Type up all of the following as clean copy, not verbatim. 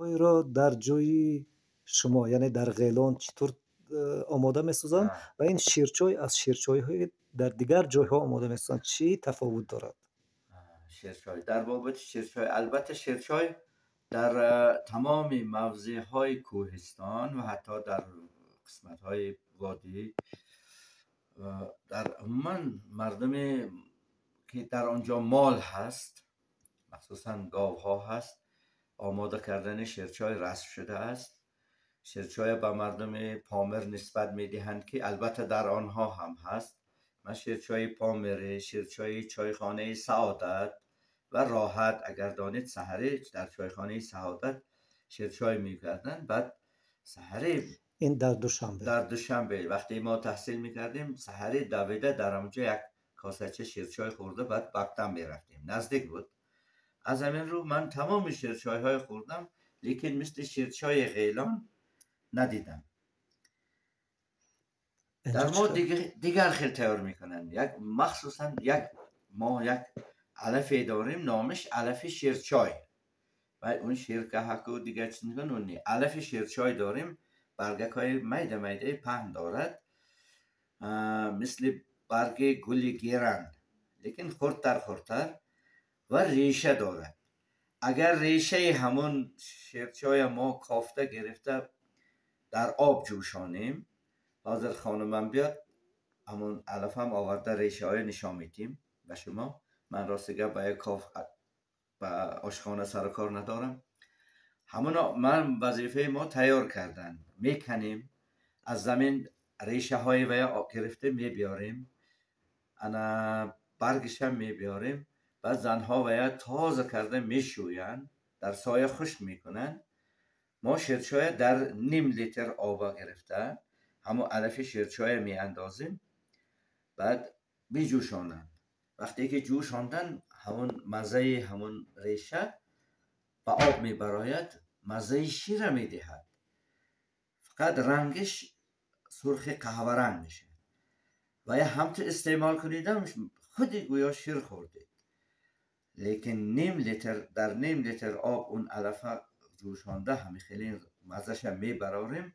Чойро дар ҷои шумо, яъне дар Ғелон, чӣ тур омода месозанд ва ин ширчой аз ширчойҳои дар дигар ҷойҳо омода месозанд, чӣ тафовут дорад? Ширчой, дар бобати ширчой, албатта, ширчой дар тамоми мавзеъҳои кӯҳистон ва ҳатто дар қисматҳои водӣ, дар умуман мардуме ки дар он ҷо мол ҳаст, махсусан говҳо ҳаст, омода кардани ширчой расм шудааст. Ширчойро ба мардуми Помир нисбат медиҳанд, ки албатта дар онҳо ҳам ҳаст. Ман ширчои Помирӣ, ширчои чойхонаи Саодат ва Роҳат, агар донед, саҳарӣ дар чойхонаи Саодат ширчой мекарданд, баъд саҳарӣ. Ин дар Душанбе? Дар Душанбе вақте мо таҳсил мекардем, саҳарӣ давида дар ҳамонҷо як косача ширчой хӯрда, баъд мактаб мерафтем, наздик буд. Аз ҳамин рӯ ман тамоми ширчойҳои хӯрдам, лекин мисли ширчои Ғелон надидам. Дар мо дигар хел тайёр мекунанд. Як махсусан як мо як алафе дорем, номаш алафи ширчой ва он ширкаҳаку дигар чиз мекунанд, он не. Алафи ширчой дорем, баргакҳои майда майдаи паҳн дорад, мисли барги гули геран, лекин хурдтар хурдтар ва реша дорад. Агар решаи ҳамон ширчоя мо кофта гирифта дар об ҷӯшонем, ҳозир хонумам биёд, ҳамон алафам оварда, решаҳоя нишон медиҳем ба шумо. Ман рости гап ба як коф ба ошхона сару кор надорам. Ҳамоно ман вазифаи мо тайёр кардан меканем, аз замин решаҳои вая гирифта мебиёрем, ана баргишам мебиёрем. Баъд занҳо вая тоза карда мешӯянд, дар соя хушк мекунанд. Мо ширчоя дар ним литр оба гирифта, ҳамон алафи ширчоя меандозем, баъд меҷӯшонанд. Вақте ки ҷӯшондан, ҳамон маззаи ҳамон реша ба об мебарояд, маззаи шира медиҳад, фақат рангиш сурхи қаҳваранг мешавад. Ва я ҳамту истеъмол кунидам, худи гӯё шир хӯрдед. Лекин ним литр, дар ним литр об он алафа ҷӯшонда, ҳами хеле маззаша мебарорем,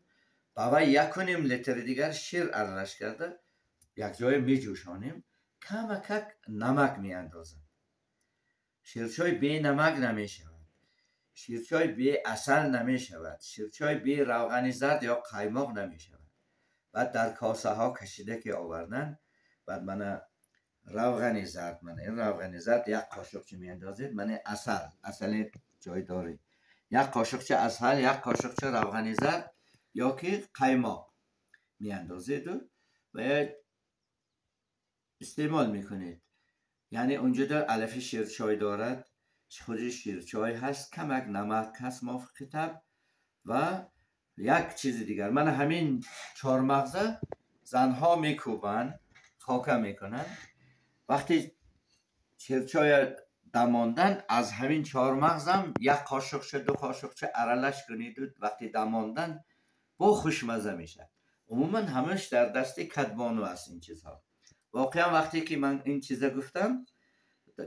ба вай 1.5 литри дигар шир аралаш карда, якҷоя меҷӯшонем, камакак намак меандозам. Ширчой бенамак намешавад, ширчой беасал намешавад, ширчой бе равғани зард ё қаймоқ намешавад. Баъд дар косаҳо кашида ки овардан, баъд мана равғани зард, мана ин равғани зард як қошуқча меандозед, мана асал, асали ҷойдорӣ, як қошуқча асал, як қошуқча равғани зард ё ки қаймоқ меандозеду ва истеъмол мекунед. Яъне унҷода алафи ширчой дорад, худи ширчой ҳаст, камак намак ҳаст мувофиқи таб ва як чизи дигар. Мана ҳамин чормағза занҳо мекӯбанд, хока мекунанд. Вақте ширчоя дамондан, аз ҳамин чормағзам як қошуқча, ду қошуқча аралаш куниду вақти дамондан бо хушмазза мешавад. Умуман ҳамаш дар дасти кадбону аст ин чизҳо. Воқеан, вақте ки ман ин чиза гуфтам,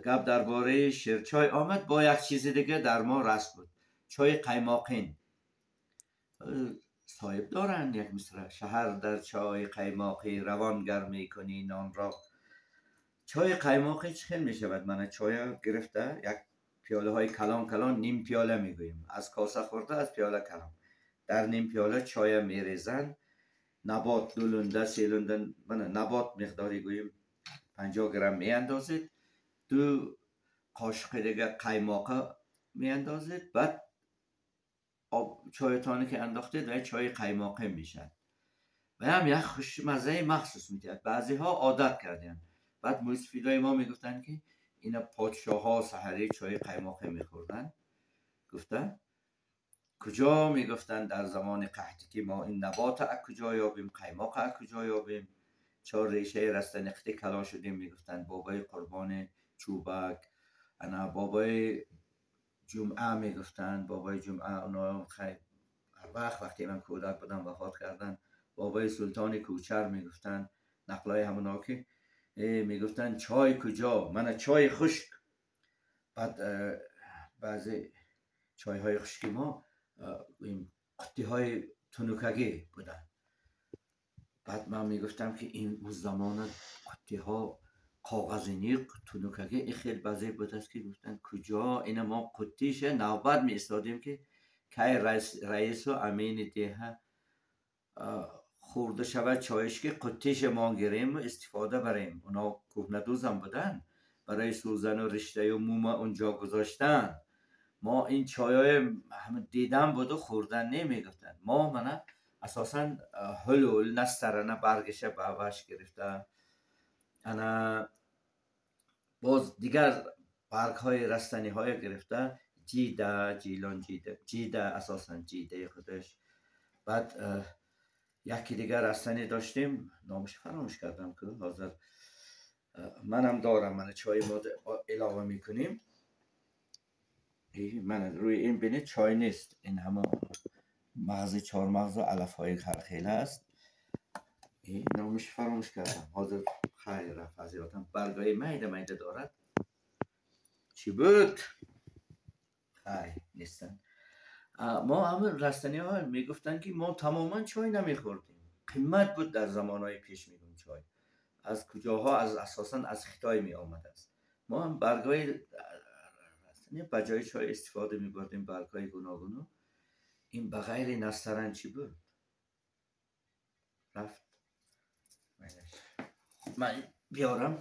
гап дар бораи ширчой омад, бо як чизи дига дар мо расм буд, чои қаймоқин. Соҳиб доранд як мисра: шаҳар дар чои қаймоқӣ равон гар мекунӣ нонро. Чои қаймоқӣ чӣ хел мешавад? Мана чоя гирифта, як пиёлаҳои калон калон, ним пиёла мегӯем, аз коса хӯрда, аз пиёла калон, дар ним пиёла чоя мерезанд, набот ду лунда, се лунда, мана набот миқдори гӯем 50 грамм меандозед, ду қошуқи дига қаймоқа меандозед, баъд чоятоне ки андохтед, ва чои қаймоқӣ мешавад ва ҳам як хушмаззаи махсус медиҳад. Баъзеҳо одат карданд. Баъд мӯйсафидои мо мегуфтанд, ки ина подшоҳҳо саҳарӣ чои қаймоқӣ мехӯрданд, гуфта. Куҷо, мегуфтанд, дар замони қаҳтӣ ки мо ин набота аз куҷо ёбем, қаймоқа аз куҷо ёбем? Чор решаи растани қити калон шудем, мегуфтанд. Бобои Қурбони Чӯбак, ана бобои Ҷумъа мегуфтанд. Бобои Ҷумъа, оно ҳар вақт, вақте ман кӯдак будам, вафот карданд. Бобои Султони Кӯчар мегуфтанд. Нақлҳои ҳамоно ки мегуфтанд: чой куҷо? Мана чои хушк. Баъд баъзе чойҳои хушки мо Ин қуттиҳои тунукагӣ буданд. Баъд ман мегуфтам, ки ин ӯ замона қуттиҳо коғазини, тунукагӣ, ин хел базеб будааст, ки гуфтанд, куҷо ина мо қуттиша навбат меистодем, ки кай раису амини деҳа хӯрда шавад чоиш, ки қуттиша мо гирему истифода барем. Оно кӯҳнадӯзам буданд, барои сӯзану риштаю мума унҷо гузоштанд. Мо ин чойҳои дидан буду хӯрдан не, мегуфтанд. Мо мана асосан ҳулул, настарана баргиша ба ваш гирифта, ана боз дигар баргҳои растаниҳое гирифта, ҷида, ҷилон, ҷида, ҷида, асосан ҷидаи худаш. Баъд яке дигар растанӣ доштем, номаш фаромӯш кардам, ки ҳозир манам дорам. Мана, чойи мо илова мекунем. Мана, рӯи ин бинед, чой нест, ин ҳама мағзи чормағзу алафҳои ҳархела аст. Номаш фаромӯш кардам ҳозир, хайр, рафт аз ёдам. Баргҳои майда майда дорад. Чӣ буд? Хай, нестанд. Мо ҳамин растаниҳо мегуфтанд, ки мо тамоман чой намехӯрдем, қимат буд дар замонҳои пеш. Мегум, чой аз куҷоҳо, аз асосан аз Хитой меомадааст. Мо ҳам баргҳои ба ҷои чой истифода мебурдем, баргҳои гуногуну. Ин ба ғайри настаран чӣ буд? Рафт. Ман биёрам.